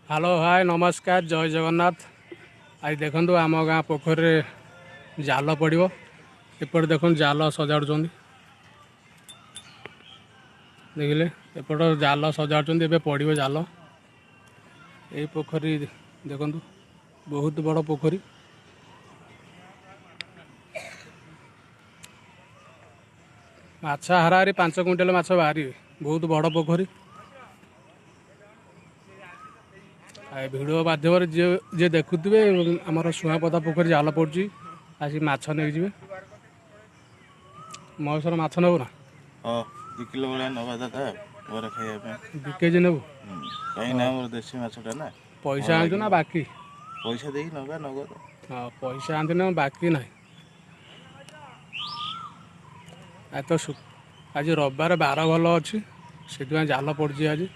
Hello, ହାଏ, ନମସ୍କାର, ଜୟ ଜଗନ୍ନାଥ। ଆଜି ଦେଖନ୍ତୁ, ଆମ ଗାଁ ପୋଖରୀରେ ଜାଲ ପଡ଼ିବ। ଏପଟେ ଦେଖନ୍ତୁ, ଜାଲ ସଜାଡ଼ୁଛନ୍ତି। ଦେଖିଲେ, ଏପଟ ଜାଲ ସଜାଡ଼ୁଛନ୍ତି, ଏବେ ପଡ଼ିବ ଜାଲ। ଏଇ ପୋଖରୀ ଦେଖନ୍ତୁ, ବହୁତ ବଡ଼ ପୋଖରୀ। ମାଛ ହାରାହାରି 5 କୁଇଣ୍ଟାଲ ମାଛ ବାହାରିବେ। ବହୁତ ବଡ଼ ପୋଖରୀ। ଆଉ ଭିଡ଼ିଓ ମାଧ୍ୟମରେ ଯିଏ ଯିଏ ଦେଖୁଥିବେ, ଆମର ସୁଆଁପଦା ପୋଖରୀ ଜାଲ ପଡ଼ୁଛି, ଆସିକି ମାଛ ନେଇଯିବେ। ମହେଶ୍ୱର, ମାଛ ନେବୁ ନା? ହଁ, 2 କିଲୋ ଭଳିଆ ନେବା ଦାଦା, ଘରେ ଖାଇବା ପାଇଁ। 2 କେଜି ନେବୁ? କାହିଁକି ନା ଆମର ଦେଶୀ ମାଛଟା ନା। ପଇସା ଆଣିଛୁ ନା ବାକି? ପଇସା ଦେଇକି ନେବା, ନଗଦ। ହଁ, ପଇସା ଆଣିଛୁ ନା ବାକି ନାହିଁ। ଆଜି ତ ଆଜି ରବିବାର, ବାର ଭଲ ଅଛି, ସେଥିପାଇଁ ଜାଲ ପଡ଼ୁଛି ଆଜି।